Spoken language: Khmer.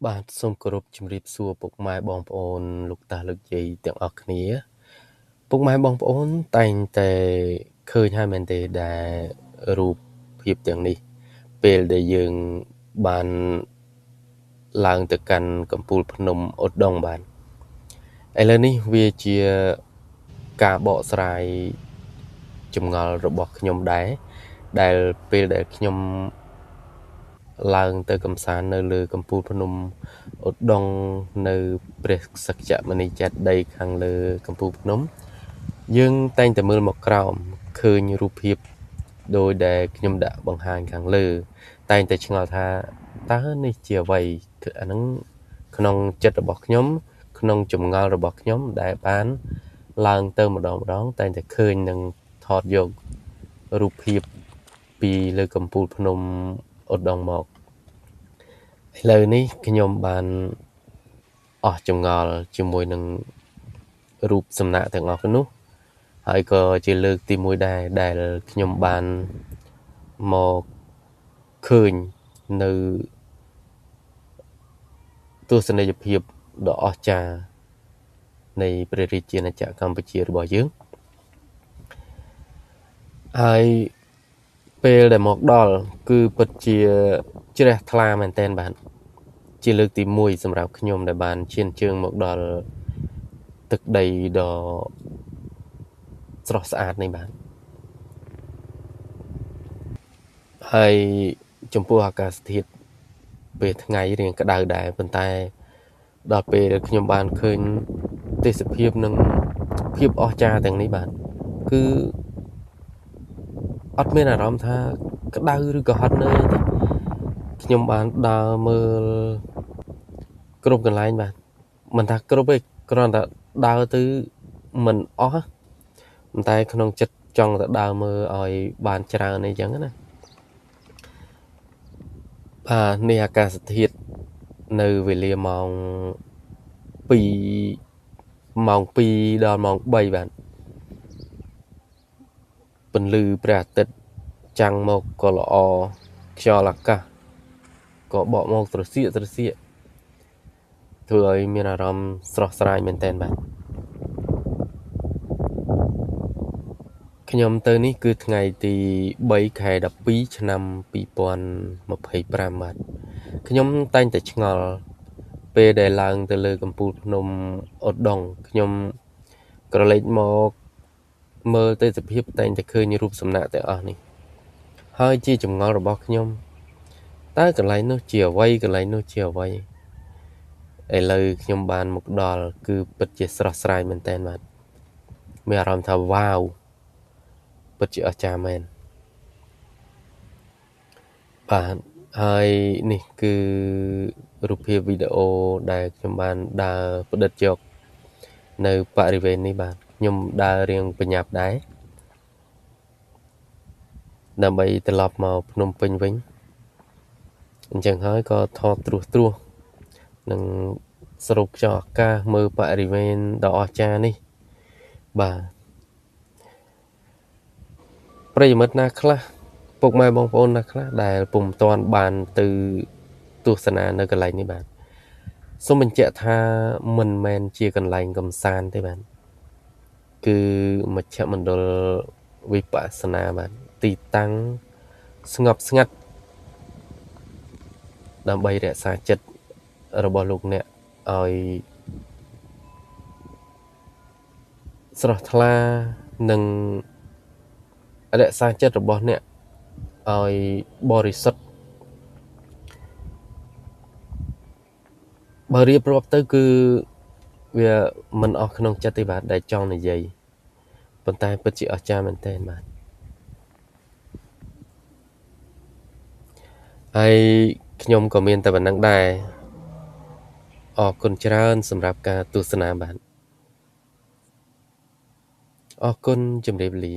បាទសូមគោរពជម្រាបសួរពុកម៉ែបងប្អូនលោកតាលោកយាយទាំងអស់គ្នាពុកម៉ែបងប្អូនតែងតែឃើញហើយមែនទេដែលរូបភាពទាំងនេះពេលដែលយើងបានឡើងទៅកាន់កំពូលភ្នំឧដុង្គបាទឥឡូវនេះវាជាការបកស្រាយចម្ងល់របស់ខ្ញុំដែរដែលពេលដែលខ្ញុំឡើងទៅកំសាន្តនៅលើកំពូលភ្នំឧដុង្គនៅព្រះសក្យមុនីចេតិយខាងលើកំពូលភ្នំយើងតែងតែមើលមកក្រោមឃើញរូបភាពដោយដែលខ្ញុំដាក់បង្ហាញខាងលើតែងតែឆ្ងល់ថាតើនេះជាអ្វីអាហ្នឹងក្នុងចិត្តរបស់ខ្ញុំក្នុងចម្ងល់របស់ខ្ញុំដែលបានឡើងទៅម្ដងម្ដងតែងតែឃើញនឹងថតយករូបភាពពីលើកំពូលភ្នំឧដុង្គមកឥឡូវនេះខ្ញុំបានអស់ចម្ងល់ជាមួយនឹងរូបសំណាកទាំងអស់នោះហើយក៏ជាលើកទី1ដែរដែលខ្ញុំបានមកឃើញនៅទស្សនីយភាពដ៏អស្ចារ្យនៃព្រះរាជាណាចក្រកម្ពុជារបស់យើងហើយពេលដែលមកដល់គឺពិតជាជ្រះថ្លាមែនទែនបាទជាលើកទី1សម្រាប់ខ្ញុំដែលបានឈានជើងមកដល់ទឹកដីដ៏ស្រស់ស្អាតនេះបាទហើយចំពោះអាកាសធាតុពេលថ្ងៃរៀងក្តៅដែរប៉ុន្តែដល់ពេលខ្ញុំបានឃើញទេសភាពនិងភាពអស្ចារ្យទាំងនេះបាទគឺអត់មានអារម្មណ៍ថាក្តៅឬក៏ហត់នឿយទេខ្ញុំបានដើរមើលគ្រប់កន្លែងបាទមិនថាគ្រប់ទេគ្រាន់តែដើរទៅមិនអស់ប៉ុន្តែក្នុងចិត្តចង់ទៅដើរមើលឲ្យបានច្រើនអីចឹងណាបាទនេះអាកាសធាតុនៅវេលាម៉ោង2ម៉ោង2ដល់ម៉ោង3បាទពន្លឺព្រះអាទិត្យចាំងមកក៏ល្អខ្យល់អាកាសក៏បក់មកត្រសៀកត្រសៀកធ្វើឲ្យមានអារម្មណ៍ស្រស់ស្រាយមែនទែនបាទខ្ញុំទៅនេះគឺថ្ងៃទី3ខែ12ឆ្នាំ2025បាទខ្ញុំតែងតែឆ្ងល់ពេលដែលឡើងទៅលើកំពូលភ្នំឧដុង្គខ្ញុំក្រឡេកមកមើលទេសភាពតែងតែឃើញរូបសំណាកទាំងអស់នេះហើយជាចម្ងល់របស់ខ្ញុំតើកន្លែងនោះជាអ្វីកន្លែងនោះជាអ្វីឥឡូវខ្ញុំបានមកដល់គឺពិតជាស្រស់ស្រាយមែនទែនបាទមានអារម្មណ៍ថាវ៉ាវពិតជាអស្ចារ្យមែនបាទហើយនេះគឺរូបភាពវីដេអូដែលខ្ញុំបានដើរផ្ដិតយកនៅបរិវេណនេះបាទខ្ញុំដើររៀងប្រញាប់ដែរដើម្បីត្រឡប់មកភ្នំពេញវិញអញ្ចឹងហើយក៏ថតត្រួសត្រាសនិងស្រូបខ្យល់អាកាសមើលបរិវេណដ៏អស្ចារ្យនេះបាទប្រិយមិត្តណាខ្លះពុកម៉ែបងប្អូនណាខ្លះដែលពុំទាន់បានទៅទស្សនានៅកន្លែងនេះបាទសូមបញ្ជាក់ថាមិនមែនជាកន្លែងកំសាន្តទេបាទគឺមជ្ឈមណ្ឌលវិបស្សនាបាទទីតាំងស្ងប់ស្ងាត់ដើម្បីរក្សាចិត្តរបស់លោកអ្នកឲ្យស្រស់ថ្លានិងរក្សាចិត្តរបស់អ្នកឲ្យបរិសុទ្ធបើរៀបរាប់ទៅគឺវាមិនអស់ក្នុងចិត្តទេបាទដែលចង់និយាយប៉ុន្តែពិតជាអស្ចារ្យមែនទែនបាទហើយខ្ញុំក៏មានតែប៉ុណ្្នឹងដែរអរគុណច្រើនសម្រាប់ការទស្សនាបាទអរគុណជម្រាបលា